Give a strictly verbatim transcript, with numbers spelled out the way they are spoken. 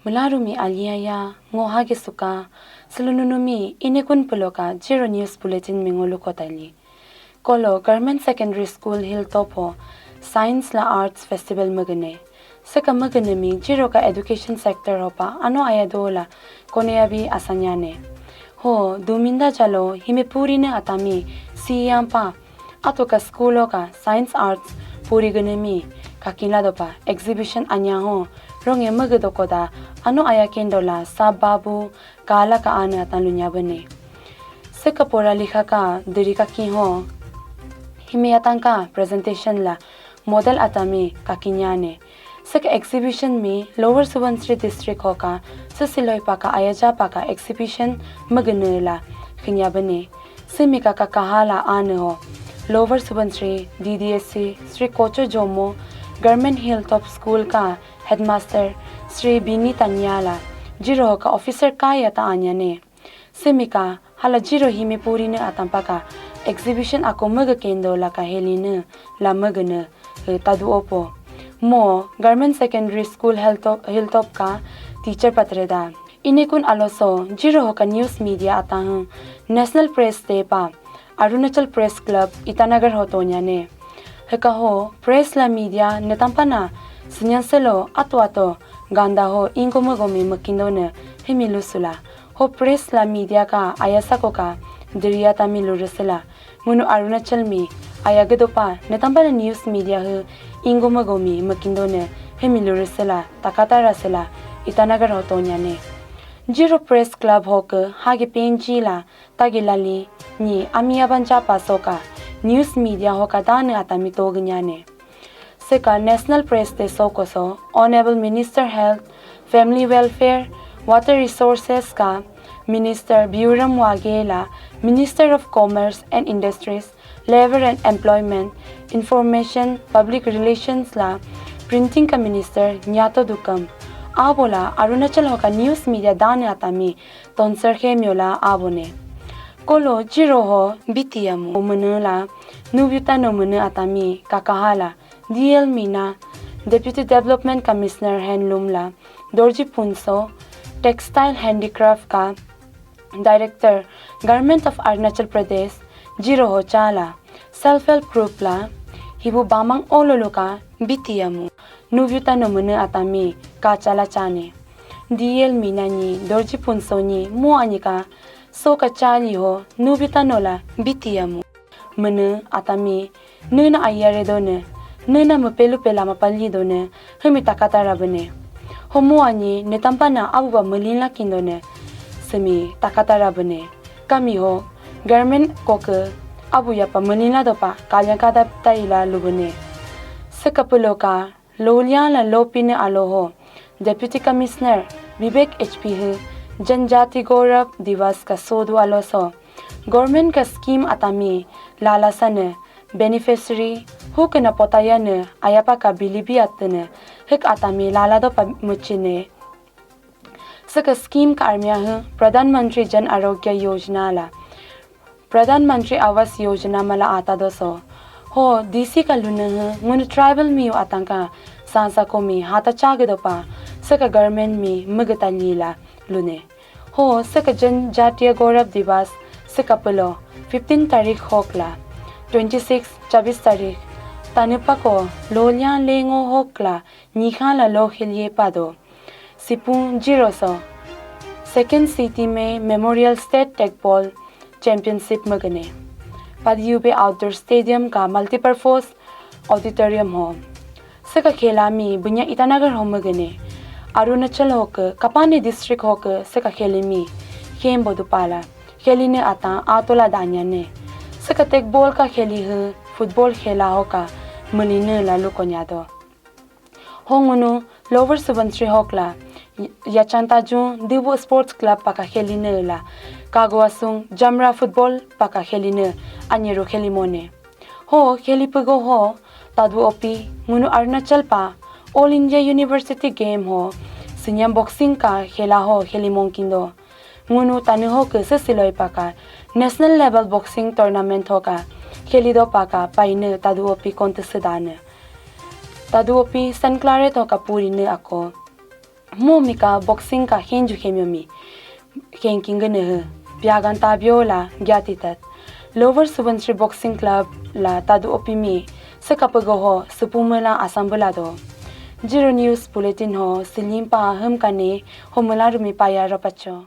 Larumi aliaya, ngo hage suka, selununumi inekun peloka Ziro News Bulletin mi ngo luko tali. Kolo Government Secondary School Hilltop ho Science la Arts Festival magane. Seka magane mi Ziro ka education sector ho pa ano aya dola kone abi asanyane. Ho duminda jalo hime puri ne atami siyampa ato ka school ka science arts puri gane mi kakinla dopa exhibition anya ho ronge magadokoda ano aya kendola sababu kala ka ane atan lunya bane. Seka pora likha ka diri ka ki ho hime atan ka presentation la model atami kakinyane. Seka exhibition mi Lower Subansiri District hoka sesiloi paka ayaja paka exhibition magane la kinya bane. Simi ka kakahala ane ho Lower Subansiri D D S C Sri Kocho Jomo Government Hilltop School ka headmaster Sri Bini Tanyala Ziro hoka officer kaya ta anyane. Simi ka hala Ziro hime puri ne atampaka exhibition ako maga kendo la ka heli ne la magane tadu opo. Mo Government Secondary School Hilltop ka teacher patreda. Inekun aloso Ziro hoka news media atang National Press Day pa Arunachal Press Club Itanagar ho tonya ne. Heka ho press la media ne tampana senyan selo ato ato ganda ho ingo magomi makindo ne hemi lusula. Ho press la media ka ayasako ka diriya tami luresela. Munu Arunachal mi aya gedopa ne tampana news media hu ingo magomi makindo ne hemi luresela takata rasela Itanagar ho tonya ne. Ziro Press Club ho ke hage penji la tagi lali ni ami abanja pasoka news media hoka dane atami tognyane. Seka National Press Day sokoso Honorable Minister Health, Family Welfare, Water Resources ka Minister Biuram Wagela, Minister of Commerce and Industries, Labor and Employment, Information, Public Relations la Printing ka Minister Nyato Dukam. Abola Arunachal hoka news media dane atami tonsar khemiola abone. Kolo Ziro ho bitiyamu umene la nubiuta no mene atami kakahala D L Mina, Deputy Development Commissioner Handloom la Dorji Punso, Textile Handicraft ka Director Government of Arunachal Pradesh Ziro ho chala self help group la hibu bamang ololo ka bitiyamu nubiuta no mene atami ka chala chane. D L Mina ni Dorji Punso ni mo ani ka so ka chali ho nubiuta no la bitiyamu mene atami nuna ayare done nuna mapelu pela mapali done hemi takata rabane. Homo ani ne tampana abuba melin la kindone semi takata rabane. Kami ho government koke abu yapa melin la dopa kalyan kada taila lubane. Seka pelo ka lolya la lopine alo ho Deputy Commissioner Vivek H P hu Janjati Gaurav Divas ka sodu alo so government ka scheme atami lala sane beneficiary hukena potaya ne ayapa ka bilibi atene hik atami lala dopa muchine. Seka scheme ka armya hu Pradhan Mantri Jan Arogya Yojana la Pradhan Mantri Awas Yojana mala ata doso. Ho D C ka lune hu ngunu tribal miyu atangka sansa komi hata chage dopa seka government mi mugata lila lune. Ho seka Janjatiya Gaurav Divas seka pelo fifteen tarik hokla twenty six chabis tarik tanipa ko lolya lengo hokla nikha la lo khilye pado. Sipung Ziro so Second City May Memorial State Teqball Championship magane. Padiube Outdoor Stadium ka Multipurpose Auditorium ho. Seka khela mi bunya Itanagar ho magane. Arunachal ho ke kapane district ho ke seka kheli mi khem bodu pala kheli ne ata atola danya ne. Seka teqball ka kheli hu football khela ho ka muni ne la lukonya do. Ho ngunu Lower Subansiri hokla Yachanta Jung Dibu Sports Club paka kheli ne la kagwa sung Jamra football paka kheli ne anyeru kheli mone. Ho kheli pego ho tadu opi ngunu Arunachal pa All India University Game ho sinyam boxing ka khela ho kheli mongkindo. Ngunu tanu ho ke sesiloi paka national level boxing tournament ho ka kheli do paka paine tadu opi contest dane. Tadu opi Saint Claret ho ka puri ne ako. Mo mika boxing ka henju hemyo mi. Henking gene he. Piagan tabio la gyati tat. Lower Subansiri Boxing Club la tadu opimi. Sekapago ho sepumela asambela do. Ziro News Bulletin ho silimpa hem kane ho mela rumi paya rapacho.